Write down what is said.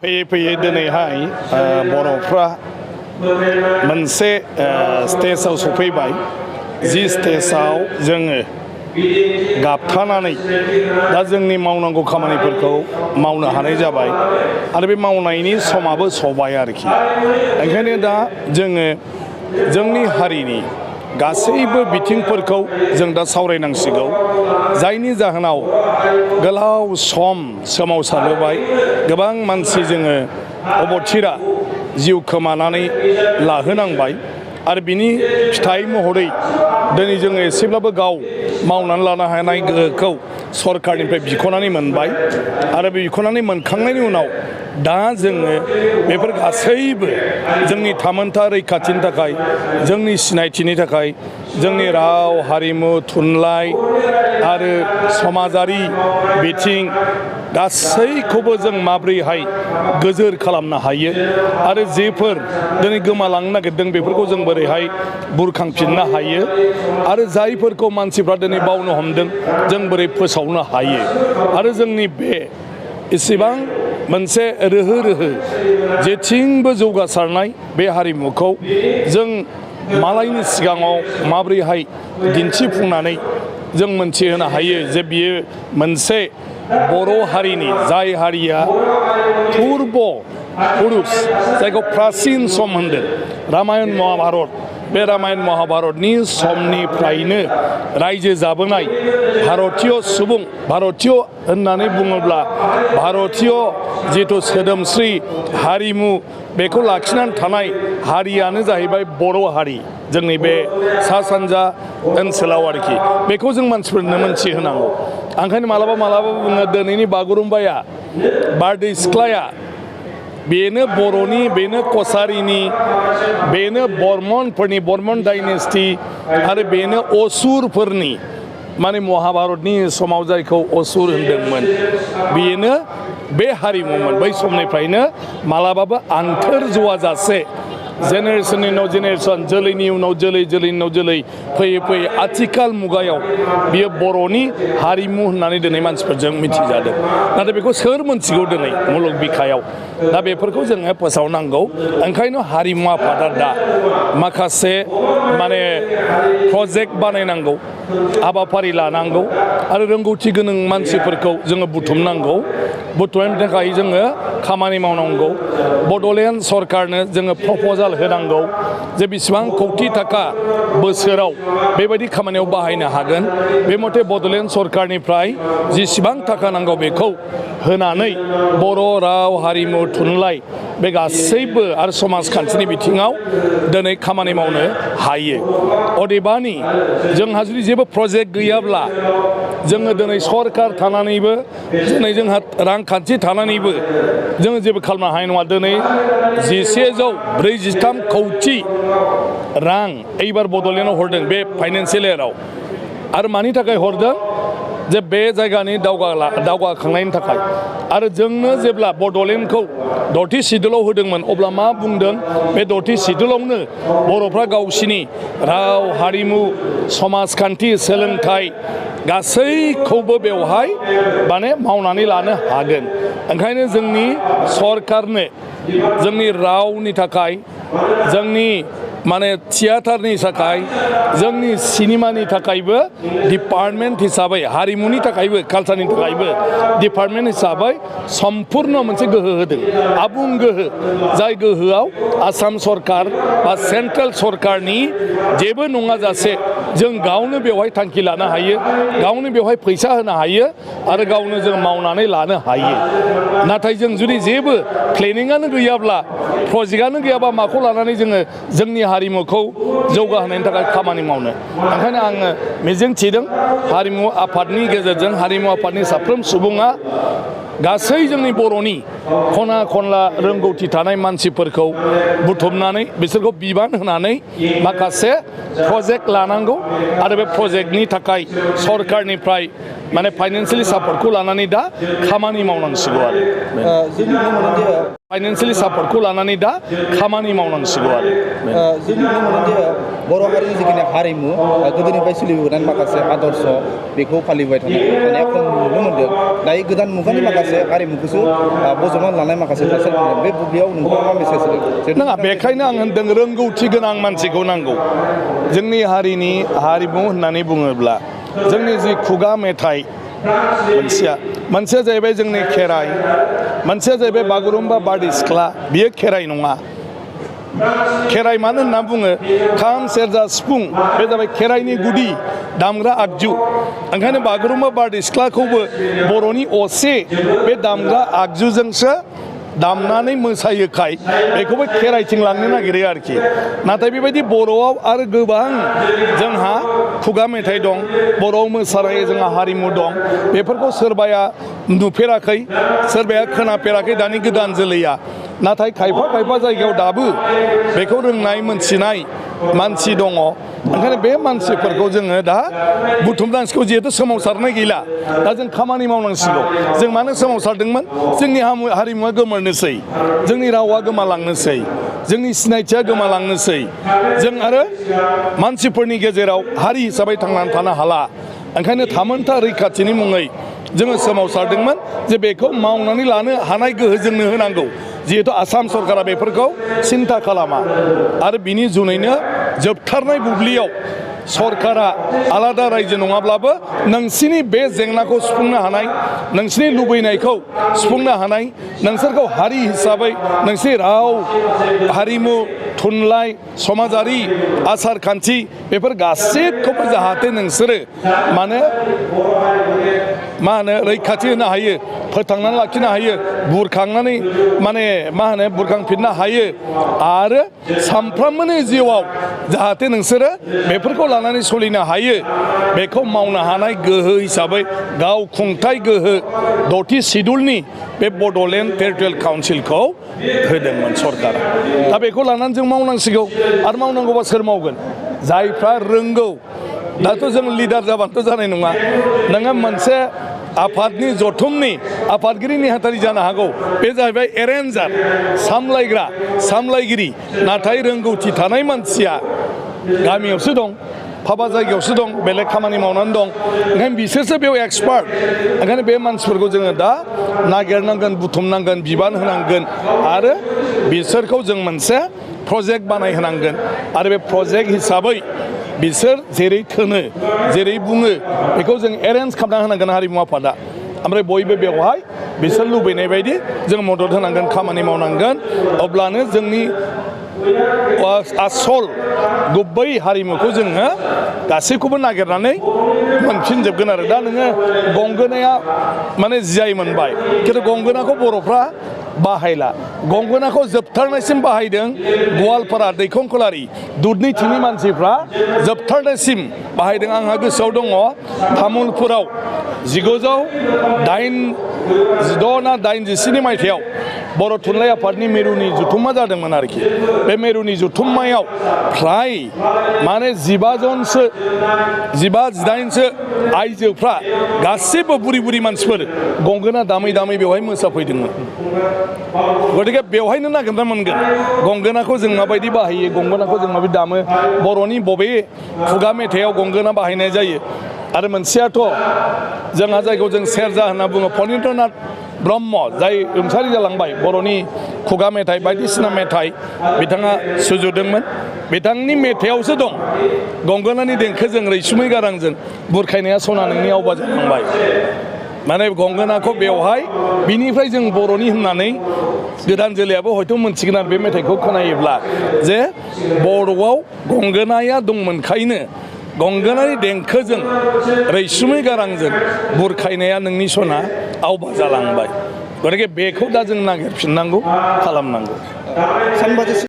फैयै फैयै दिनैहाय बर'फ्रा मोनसे स्टेजाव सफैबाय जि स्टेजाव जोङो गाबथानानै दा जोंनि मावनांगौ खामानिफोरखौ मावनो हानाय जाबाय आरो बे मावनायनि समाबो सबाय आरोखि। ओंखायनो दा जोङो जोंनि हारिनि गासैबो बिथिंफोरखौ जों दा सावरायनांसिगौ, जायनि जाहोनाव गोलाव सम सोमावसारबोबाय गोबां मानसि जोङो अबथिरा जिउ खोमानानै लाहोनांबाय आरो बिनि फिथाइ महरै दिनै जोङो एसेब्लाबो गाव मावनानै लानो हानाय गोहोखौ सरकारनिफ्राय बिख'नानै मोनबाय आरो बिख'नानै मोनखांनायनि उनाव दा जोङो बेफोर गासैबो जोंनि थामोनथा रैखाथिनि थाखाय, जोंनि सिनायथिनि थाखाय, जोंनि राव हारिमु थुनलाइ आरो समाजारि बिथिं गासैखौबो जों माब्रैहाय गोजोर खालामनो हायो आरो जेफोर दिनै गोमालांनो नागिरदों बेफोरखौ जों बोरैहाय बुरखांफिननो हायो आरो जायफोरखौ मानसिफ्रा दिनै बावनो हमदों जों बोरै फोसावनो हायो आरो जोंनि बे इसेबां मोनसे रोहो रोहो जेथिंबो जौगासारनाय बे हारिमुखौ जों मालायनि सिगाङाव माब्रैहाय दिन्थिफुंनानै जों मोनथिहोनो हायो जे बियो मोनसे बर' हारिनि, जाय हारिया पुर्ब पुरुष जायखौ प्राचिन सम होनदों रामायण महाभारत, बे रामायण महाभारतनि समनिफ्रायनो रायजो जाबोनाय भारतीय सुबुं, भारतीय होननानै बुङोब्ला भारतीय जिथु सोदोमस्रि हारिमु बेखौ लाखिनानै थानाय हारियानो जाहैबाय बर' हारि, जोंनि बे सा सानजा ओनसोलाव आरोखि। बेखौ जों मानसिफोरनो मोनथिहोनांगौ। ओंखायनो मालाबा मालाबा बुङो दिनैनि बागुरुम्बाया, बारदै सिख्लाया बेनो बर'नि, बेनो कसारिनि, बेनो बर्मनफोरनि, बर्मन डाइनेस्टि आरो बेनो असुरफोरनि, माने महाभारतनि समाव जायखौ असुर होनदोंमोन बेनो बे हारिमुमोन। बै समनिफ्रायनो मालाबाबो आन्थोर ज'वाजासे जेनेरेसननि उनाव जेनेरेसन, जोलैनि उनाव जोलै, जोलैनि उनाव जोलै फैयै फैयै आथिखाल मुगायाव बियो बर'नि हारिमु होननानै दिनै मानसिफोरजों मिथिजादों। नाथाय बेखौ सोर मोनथिगौ दिनै मुलुग बिखायाव? दा बेफोरखौ जोङो फोसावनांगौ। ओंखायनो हारिमु आफादा दा माखासे माने प्रजेक्ट बानायनांगौ, हाबाफारि लानांगौ आरो रोंगौथि गोनां मानसिफोरखौ जोङो बुथुमनांगौ। बुथुमनायनि थाखाय जोङो खामानि मावनांगौ। बड'लेण्ड सरकारनो जोङो प्रप'जाल होनांगौ जे बेसेबां कौटि थाखा बोसोराव बेबायदि खामानियाव बाहायनो हागोन। बे मथे बड'लेण्ड सरकारनिफ्राय जेसेबां थाखा नांगौ बेखौ होनानै बर' राव हारिमु थुनलाइ बे गासैबो आरो समाजखान्थिनि बिथिङाव दिनै खामानि मावनो हायो। अदेबानि जोंहा जुदि जेबो प्रजेक्ट गैयाब्ला जोङो दिनै सरकार थानानैबो, दिनै जोंहा रांखान्थि थानानैबो जोङो जेबो खालामनो हानाय नङा। दिनै 1143 कौटि रां एबार बड'लेण्डआव हरदों बे फाइनान्सियेल इयाराव। आरो मानि थाखाय हरदों? जे बे जायगानि दावगाखांनायनि थाखाय। आरो जोंनो जेब्ला बड'लेण्डखौ दथि सिडुलाव होदोंमोन अब्ला मा बुंदों? बे दथि सिडुलावनो बर'फ्रा गावसिनि राव हारिमु समाजखान्थि सोलोंथाइ गासैखौबो बेवहाय माने मावनानै लानो हागोन। ओंखायनो जोंनि सरकारनो जोंनि रावनि थाखाय, जोंनि माने थियाटारनि थाखाय, जोंनि सिनेमानि थाखायबो डिपार्टमेन्ट हिसाबै, हारिमुनि थाखायबो कालचारनि थाखायबो डिपार्टमेन्ट हिसाबै सम्पुर्ण मोनसे गोहो होदों, आबुं गोहो। जाय गोहोआव आसाम सरकार बा सेन्ट्रेल सरकारनि जेबो नङाजासे जों गावनो बेवहाय थांखि लानो हायो, गावनो बेवहाय फैसा होनो हायो आरो गावनो जों मावनानै लानो हायो। नाथाय जों जुदि जेबो प्लेनिङानो गैयाब्ला, प्रजेक्टआनो गैयाबा माखौ लानानै जोङो जोंनि हारिमुखौ जौगाहोनायनि थाखाय खामानि मावनो? ओंखायनो आङो मिजिं थिदों हारिमु आफादनि गेजेरजों, हारिमु आफादनि साफ्रोम सुबुङा गासै जोंनि बर'नि खना खनला रोंगौथि थानाय मानसिफोरखौ बुथुमनानै बिसोरखौ बिबान होनानै माखासे प्रजेक्ट लानांगौ आरो बे प्रजेक्टनि थाखाय सरकारनिफ्राय माने फाइनान्सियेलि सापर्टखौ लानानै दा खामानि मावनांसिगौ आरो जों नुनो मोनो जे फाइनान्सियेलि सापर्टखौ लानानै दा खामानि मावनांसिगौ आरो जों नुनो मोनो जे बर' हारिनि जिखिनि हारिमु गोदोनिफ्राय सोलिबोनाय माखासे आदर्श बेखौ फालिबाय थानाया खम नुनो मोनदों दायो गोदान मुगानि माखासे हारिमुखौसो बजबना लानाय माखासे थासारि मोनदों बे बुब्लियाव नोंथाङा मा मेसेज होदों नङा बेखायनो आं होनदों रोंगौथि गोनां मानसिखौ नांगौ जोंनि हारिनि हारिमु होननानै बुङोब्ला जोंनि जि खुगा मेथाइ मोनसेया जाहैबाय जोंनि खेराइ मोनसेया जाहैबाय बागुरुम्बा बारदै सिख्ला बियो खेराइ नङा खेराइ मानो होनना बुङो खाम सेरजा सिफुं बे जाबाय खेराइनि गुदि दामग्रा आगजु ओंखायनो बागुरुम्बा बारदै सिख्लाखौबो बर'नि असे बे दामग्रा आगजुजोंसो दामनानै मोसायोखाय बेखौबो खेराइथिं लांनो नागिरो आरोखि नाथाय बेबायदि बर'आव आरो गोबां जोंहा खुगा मेथाइ दं बर'आव मोसानाय जोंहा हारिमु दं बेफोरखौ सोरबाया नुफेराखै सोरबाया खोनाफेराखै दानि गोदान जोलैया नाथाय खायफा जायगायाव दाबो बेखौ रोंनाय मोनथिनाय मानसि दङ ओंखायनो बे मानसिफोरखौ जोङो दा बुथुमनांसिगौ जिहेथु सोमावसारनाय गैला दा जों खामानि मावनांसिगौ जों मानो सोमावसारदोंमोन जोंनि हारिमुवा गोमोरनोसै जोंनि रावा गोमालांनोसै जोंनि सिनायथिया गोमालांनोसै जों आरो मानसिफोरनि गेजेराव हारि हिसाबै थांनानै थानो हाला ओंखायनो थामोनथा रैखाथिनि मुङै जोङो सोमावसारदोंमोन जे बेखौ मावनानै लानो हानाय गोहो जोंनो होनांगौ जिहेतु आसाम सरकारा बेफोरखौ सिन्था खालामा आरो बिनि जुनैनो जोबथारनाय बुब्लियाव सरकारा आलादा रायजो नङाब्लाबो नोंसिनि बे जेंनाखौ सुफुंनो हानाय नोंसिनि लुबैनायखौ सुफुंनो हानाय नोंसोरखौ हारि हिसाबै नोंसिनि राव हारिमु थुनलाइ समाजारि आसार खान्थि बेफोर गासैखौबो जाहाथे नोंसोरो मा होनो रैखाथि होनो हायो फोथांनानै लाखिनो हायो बुरखांनानै बुरखांफिननो हायो आरो सानफ्रोमबोनि जिउआव जाहाथे नोंसोरो बेफोरखौ लानानै सोलिनो हायो बेखौ मावनो हानाय गोहो हिसाबै गाव खुंथाय गोहो 6थि सिडुलनि बे बड'लेण्ड टेरिटरियेल काउन्सिलखौ होदोंमोन सरकारा दा बेखौ लानानै जों मावनांसिगौ आरो मावनांगौबा सोर मावगोन जायफ्रा रोंगौ दाथ' जों लिडार जाबानोथ' जानाय नङा नोङो मोनसे आफादनि जथुमनि आफादगिरि नेहाथारि जानो हागौ बे जाहैबाय एरेन्जार सामलायगिरि नाथाय रोंगौथि थानाय मानसिया गामियावसो दं फाबा जायगायावसो दं बेलेग खामानि मावनानै दं ओंखायनो बिसोरसो बेयाव एक्सपार्ट ओंखायनो बे मानसिफोरखौ जोङो दा नागिरनांगोन बुथुमनांगोन बिबान होनांगोन आरो बिसोरखौ जों मोनसे प्रजेक्ट बानायहोनांगोन आरो बे प्रजेक्ट हिसाबै बिसोर जेरै थोनो जेरै बुङो बेखौ जों एरेन्ज खालामना होनांगोन हारिमु आफादा ओमफ्राय बयबो बेवहाय बिसोर लुबैनाय बायदि जों मदद होनांगोन खामानि मावनांगोन अब्लानो जोंनि आसल गुबै हारिमुखौ जोङो गासैखौबो नागिरनानै मोनफिनजोबगोन आरो दा नोङो गंगोनाया GI मोनबाय खिन्थु गंगोनाखौ बर'फ्रा बाहायला गंगोनाखौ जोबथारनायसिम बाहायदों गवालपारा दैखं खोलारि दुधनैथिनि मानसिफ्रा जोबथारनायसिम बाहायदों आंहा गोसोआव दङ तामुलपुराव 1986 ना 87 मायथाइयाव बर' थुनलाइ आफादनि मेरुनि जुथुमा जादोंमोन आरोखि बे मेरुनि जुथुमायाव फ्राय 18 आइजोफ्रा गासैबो बुरि मानसिफोर गंगोना दामै बेवहाय मोसाफैदोंमोन गतिके बेवहायनो नागिरना मोनगोन गंगोनाखौ जों माबायदि बाहायो गंगोनाखौ जों माबायदि दामो बर'नि बबे खुगा मेथाइयाव गंगोना बाहायनाय जायो आरो मोनसेयाथ' जोंहा जायखौ जों सेरजा होनना बुङो फनिन्द्रनाथ ब्रह्म जाय रुंसारि जालांबाय बर'नि खुगा मेथाइ बायदिसिना मेथाइ बिथाङा सुजुदोंमोन बिथांनि मेथाइयावसो दं गंगोनानि देंखोजों रैसुमै गारांजों बुरखायनाया सना नोंनि आवबा जालांबाय गंगोनाखौ बेवहाय बिनिफ्राय जों बर'नि होननानै गोदान जोलैयाबो हयथ' मोनसिगोन आरो बे मेथाइखौ खोनायोब्ला जे बर'आव गंगोनाया दंमोनखायनो गंगोनानि देंखोजों रैसुमै गारांजों बुरखायनाया नोंनि सना आवबा जालांबाय गतिके बेखौ दा जों नागिरफिननांगौ खालामनांगौ